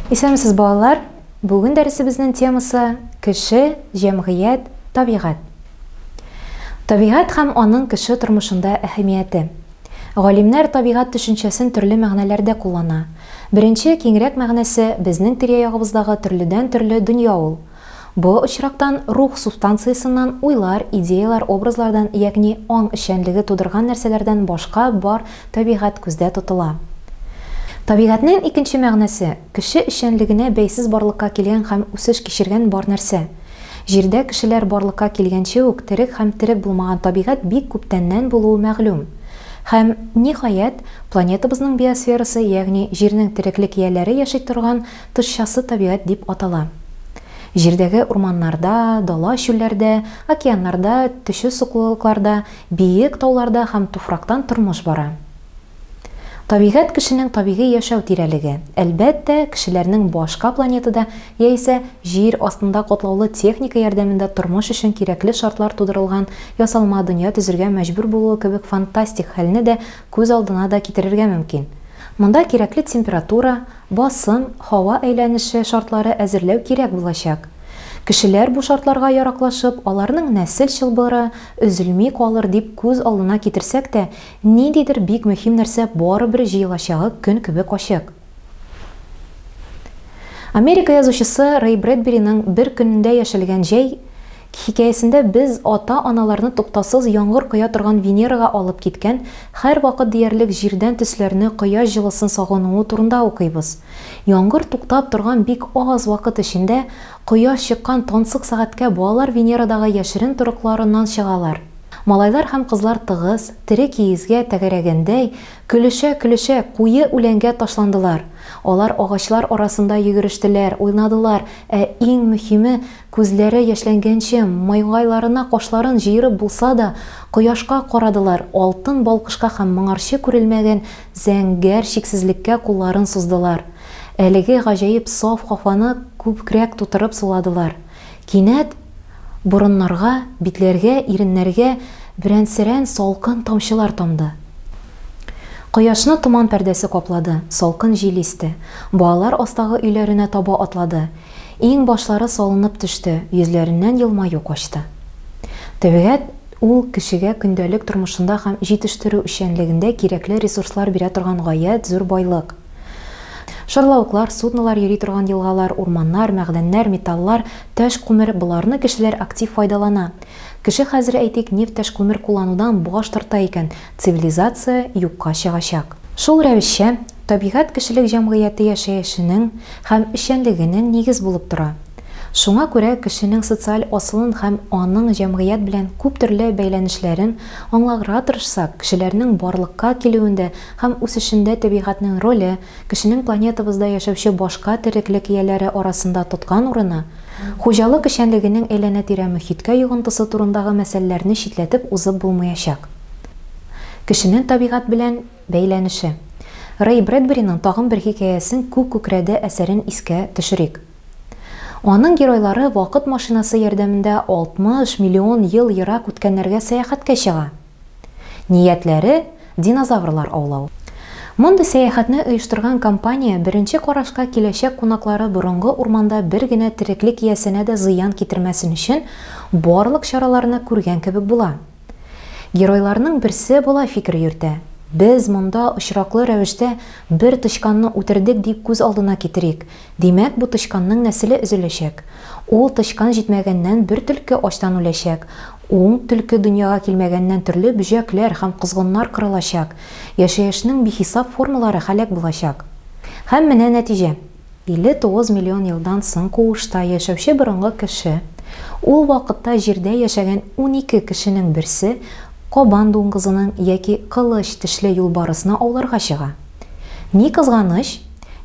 Исәнмесез, балалар! Бүген дәресебезнең темасы кеше, җәмгыять, табигать. Табигать һәм аның кеше тормышында әһәмияте. Галимнәр табигать төшенчәсен төрле мәгънәләрдә куллана. Беренче, киңрәк мәгънәсе, безнең тирә-ягыбыздагы төрледән-төрле дөнья ул. Бу очрактан рух субстанциясеннән, уйлар, идеяләр, образлардан, ягъни аң эшчәнлеге тудырган нәрсәләрдән башка бар табигать күздә тотыла. Табигатьнең икенче мәгънәсе, кеше эшчәнлегенә бәйсез барлыкка килгән һәм үсеш кичергән бар нәрсә. Җирдә кешеләр барлыкка килгәнче үк терек һәм терек булмаган табигать бик күптәннән булуы мәгълүм. Һәм, ниһаять, планетабызның биосферасы, ягъни Җирнең тереклек ияләре яши торган тышчасы табигать дип атала. Җирдәге урманнарда, дала-чүлләрдә, океаннарда, төче сукулыкларда, биек тауларда һәм туфрактан тормыш бара. Табигать кешенең табигый яшәү тирәлеге. Әлбәттә, кешеләрнең башка планетада яисә Җир астында катлаулы техника ярдәмендә тормыш өчен кирәкле шартлар тудырылган ясалма дөнья төзергә мәҗбүр булуы кебек фантастик хәлне дә күз алдына да китерергә мөмкин. Монда кирәкле температура, Басым, һава әйләнеше шартлары әзерләү кирәк булачак. Кешеләр бу шартларга яраклашып, аларның нәсел чылбыры өзелми калыр дип күз алдына китерсәк тә, ниндидер бик мөһим нәрсә барыбер җыелачагы көн кебек ачык. Америка язучысы Рэй Брэдбериның Бер көнендә яшәлгән җәй хикәясендә без ата-аналарны туктаусыз яңгыр коя торган Венерага алып киткән, һәрвакыт диярлек җирдән төсләрне, кояш җылысын сагынуы турында укыйбыз. Яңгыр туктап торган бик аз вакыт эчендә, кояш чыккан тансык сәгатькә балалар Венерадагы яшерен торыкларыннан чыгалар. Малайлар һәм кызлар тыгыз, тере киезгә тәгәрәгәндәй, көлешә-көлешә, куе үләнгә ташландылар. Алар агачлар арасында йөгерештеләр, уйнадылар, ә иң мөһиме, Күзләре яшьләнгәнче, маңгайларына кашларын җыерып булса да, кояшка карадылар, алтын балкышка һәм моңарчы күрелмәгән зәңгәр чиксезлеккә кулларын суздылар. Әлеге гаҗәеп саф һаваны күбрәк тутырып суладылар. Кинәт, борыннарга, битләргә, иреннәргә берән-сәрән салкын тамчылар тамды. Кояшны томан пәрдәсе каплады, салкын җил исте. Балалар астагы өйләренә таба атлады. Иңбашлары салынып төште, йөзләреннән елмаю качты. Табигать ул кешегә көндәлек тормышында һәм җитештерү эшчәнлегендә кирәкле ресурслар бирә торган гаять зур байлык. Шарлавыклар, суднолар йөри торган елгалар, урманнар, мәгъдәннәр, металлар, таш-күмер, боларны кешеләр актив файдалана. Кеше хәзер, әйтик, нефть-ташкүмер кулланудан баш тарта икән, цивилизация юкка чыгачак. Шул рәвешчә, табигать кешелек җәмгыяте яшәешенең һәм эшчәнлегенең нигез булып тора. Шуңа күрә кешенең социаль асылын һәм аның җәмгыять белән күптөрле бәйләнешләрен аңларга тырышсак, кешеләрнең барлыкка килүендә һәм үсешендә табигатьнең роле, кешенең планетабызда яшәүче башка тереклек ияләре арасында тоткан урыны, хуҗалык эшчәнлегенең әйләнә-тирә мохиткә йогынтысы турындагы мәсьәләләрне читләтеп узып булмаячак. Кешенең табигать белән бәйләнеше. Рэй Брэдбериның тагын бер хикәясен Күк күкрәде әсәрен искә төшерик. Аның геройлары вакыт машинасы ярдәмендә 60 миллион ел ерак үткәннәргә сәяхәткә чыга. Ниятләре, динозаврлар аулау. Мондый сәяхәтне оештырган компания беренче карашка киләчәк кунаклары борынгы урманда бер генә тереклек иясенә дә зыян китермәсен өчен барлык чараларны күргән кебек була. Геройларның берсе болай фикер йөртә, Без монда очраклы рәвештә бер тычканны үтердек дип күз алдына китерик. Димәк, бу тычканның нәселе өзеләчәк. Ул тычкан җитмәгәннән бер төлке ачтан үләчәк, ун төлке дөньяга килмәгәннән төрле бөҗәкләр һәм козгыннар кырылачак, яшәешнең бихисап формалары һәлак булачак. Һәм менә нәтиҗә. 59 миллион елдан соң куышта яшәүче борынгы кеше, ул вакытта Җирдә яшәгән 12 кешенең берсе, кабан дуңгызының яки кылыч тешле юлбарысны ауларга чыга. Ни кызганыч,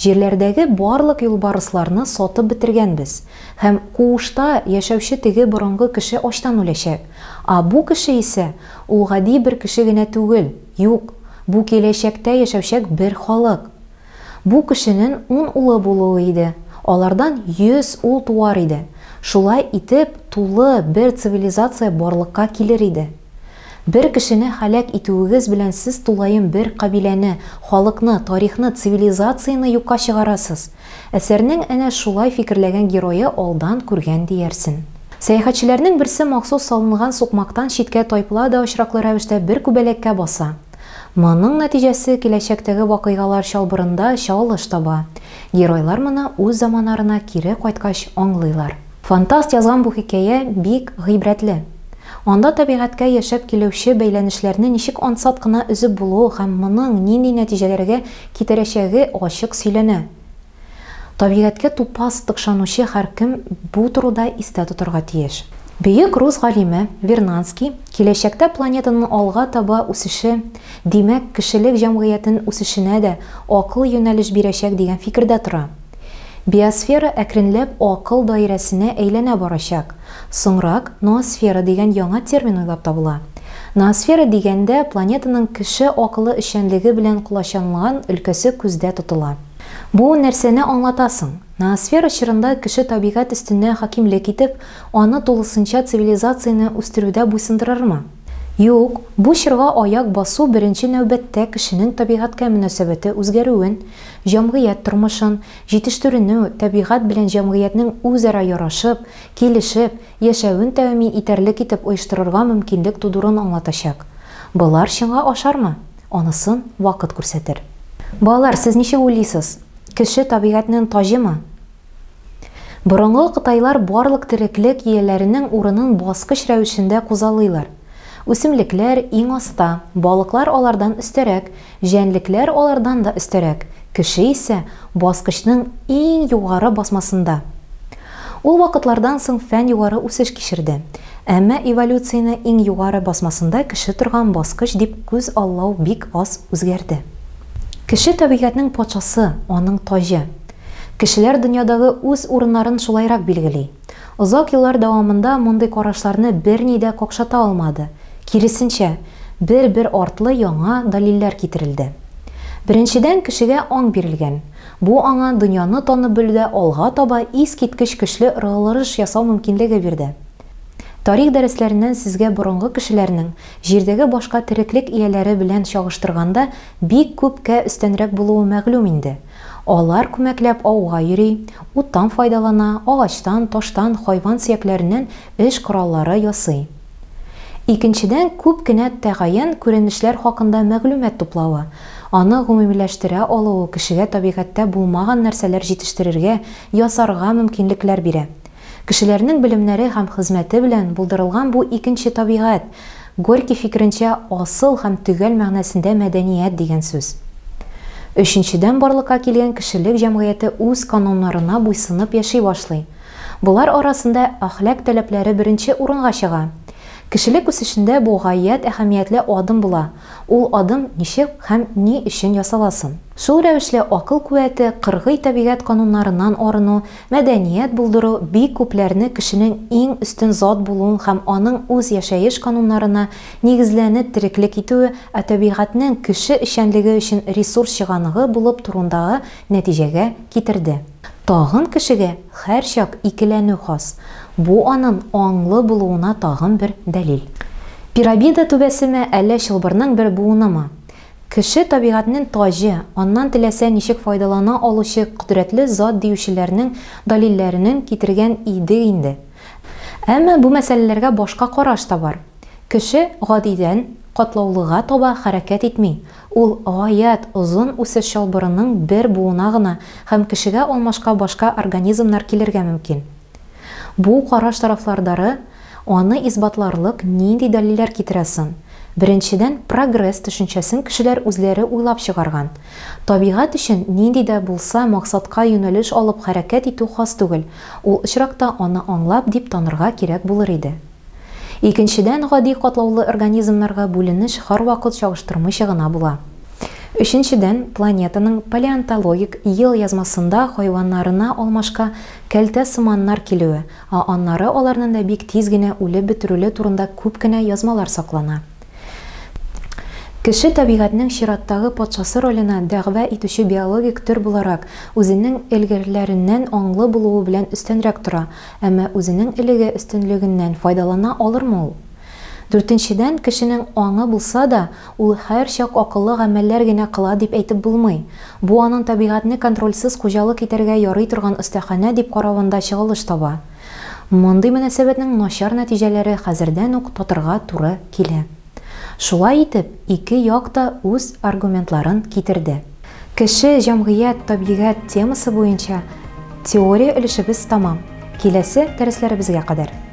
җирләрдәге барлык юлбарысларны сатып бетергәнбез, һәм куышта яшәүче теге борынгы кеше ачтан үләчәк. А бу кеше исә, ул гади бер кеше генә түгел, юк, бу киләчәктә яшәүчәк бер халык. Бу кешенен ун улы булуы иде, алардан 100 ул туар иде. Шулай итеп, тулы бер цивилизация барлыкка килер иде. Бер кешене һәлак итүегез белән сез тулаем бер кабиләне, халыкны, тарихны, цивилизацияне юкка чыгарасыз. Әсәрнең әнә шулай фикерләгән герое алдан күргән диярсен. Сәяхәтчеләрнең берсе махсус салынган сукмактан читкә тайпыла да очраклы рәвештә бер күбәләккә баса. Моның нәтиҗәсе киләчәктәге вакыйгалар чалбырында чагылыш таба. Геройлар моны үз заманарына кире кайткач аңлыйлар. Фантаст язган бу хикәя бик гыйбрәтле. Анда табигатькә яшәп килүче бәйләнешләрне ничек ансат кына өзеп булуы һәм моның нинди нәтиҗәләргә китерәчәге ачык сөйләнә. Табигатькә тупас тыкшанучы һәркем бу турыда истә тотарга тиеш. Бөек рус галиме Вернадский киләчәктә планетаның алга таба үсеше, димәк, кешелек җәмгыятен үсешенә дә акыл юнәлеш бирәчәк дигән фикердә тора. Биосфера әкренләп акыл даирәсенә әйләнә барачак. Соңрак ноосфера дигән яңа термин уйлап табыла. Ноосфера дигәндә планетаның кеше акылы эшчәнлеге белән колачанлган өлкәсе күздә тотыла. Бу нәрсәне аңлата соң? Ноосфера чорында кеше табигать өстенә хакимлек итеп, аны тулысынча цивилизацияне үстерүдә буйсындырырмы? Юк, бу чорга аяк басу беренче нәүбәттә кешенең табигатькә мөнәсәбәте үзгәрүен, җәмгыять тормышын, җитештерүне, табигать белән җәмгыятьнең үзара ярашып, килешеп, яшәвен тәэмин итәрлек итеп оештырырга мөмкинлек тудыруын аңлатачак. Болар чынга ашармы? Анысын вакыт күрсәтер. Балалар, сез ничек уйлыйсыз, кеше табигатьнең таҗымы? Борынгы кытайлар барлык тереклек ияләренең урынын баскыч рәвешендә кузалыйлар. Үсемлекләр иң аста, балыклар алардан өстәрәк, җәнлекләр алардан да өстәрәк, кеше исә баскычның иң югары басмасында. Ул вакытлардан соң фән югары үсеш кичерде. Әмма эволюцияне иң югары басмасында кеше торган баскыч дип күз аллау бик аз үзгәрде. Кеше табигатьнең патшасы, аның таҗы. Кешеләр дөньядагы үз урыннарын шулайрак билгели. Озак еллар дәвамында мондый карашларны берни дә какшата алмады, киресенчә, бер-бер артлы яңа далилләр китерелде. Беренчедән, кешегә аң бирелгән. Бу аңа дөньяны танып белүдә алга таба искиткеч көчле ыргылырыш ясау мөмкинлеге бирде. Тарих дәресләреннән сезгә борынгы кешеләрнең, җирдәге башка тереклек ияләре белән чагыштырганда, бик күпкә өстәнрәк булуы мәгълүм инде. Алар күмәкләп ауга йөри, уттан файдалана, агачтан, таштан, хайван сөякләреннән эш кораллары ясый. Икенчедән, күп кенә тәгаен күренешләр хакында мәгълүмат туплавы, аны гомумиләштерә алуы кешегә табигатьтә булмаган нәрсәләр җитештерергә, ясарга мөмкинлекләр бирә. Кешеләрнең белемнәре һәм хезмәте белән булдырылган бу икенче табигать, Горький фикеренчә, асыл һәм төгәл мәгънәсендә мәдәният дигән сүз. Өченчедән, барлыкка килгән кешелек җәмгыяте үз кануннарына буйсынып яши башлый. Болар арасында әхлак таләпләре беренче урынга чыга. Кешелек үсешендә бу гаять әһәмиятле адым була. Ул адым ничек һәм ни өчен ясала сон? Шул рәвешле акыл куәте, кыргый табигать кануннарыннан арыну, мәдәният булдыру бик күпләрне кешенең иң өстен зат булуын һәм аның үз яшәеш кануннарына нигезләнеп тереклек итүе, ә табигатьнең кеше эшчәнлеге өчен ресурс чыганыгы булып торуындагы нәтиҗәгә китерде. Тагын кешегә һәрчак икеләнү хас. Бу анын аңлы булуына тагын бер дәлил. Пирамида түбәсеме, әллә чылбырның бер буынымы? Кеше табигатьнен таҗы, аннан теләсә ничек файдалана алучы кодрәтле зат диючеләрнең далилләренен китергән идек инде. Әмма бу мәсьәләләргә башка караш та бар. Кеше гадидән катлаулыга таба хәрәкәт итми, ул гаять озын үсеш чылбырының бер буына гына һәм кешегә алмашка башка организмнар килергә мөмкин. Бу караш тарафлардары аны исбатларлык нинди дәлилләр китерә сон? Беренчедән, прогресс төшенчәсен кешеләр үзләре уйлап чыгарган. Табигать өчен нинди дә булса максатка юнәлеш алып хәрәкәт итү хас түгел, ул очракта аны аңлап дип танырга кирәк булыр иде. Икенчедән, гади катлаулы организмнарга бүленеш һәрвакыт чагыштырмыйча гына була. Өченчедән, планетаның палеонтологик елъязмасында хайваннарына алмашка кәлтә сыманнар килүе, ә аннары аларнын да бик тиз генә үлеп бетерүле турында күп кенә язмалар саклана. Кеше табигатьнең чираттагы патшасы роленә дәгъва итүче биологик төр буларак, үзенең элгәрләреннән аңлы булуы белән өстәнрәк тора, әмма үзенең элеге өстенлегеннән файдалана алырмы ул? Дүртенчедән, кешенең аңы булса да, ул һәрчак акыллы гамәлләр генә кыла дип әйтеп булмый. Бу анын табигатьне контрольсез хуҗалык итәргә ярый торган остаханә дип каравында чыгылыш таба. Мондый мөнәсәбәтнең начар нәтиҗәләре хәзердән ук татырга туры килә. Шулай итеп, ике як та үз аргументларын китерде. Кеше, җәмгыять, табигать темасы буенча теория өлешебез тәмам. Киләсе дәресләребезгә кадәр.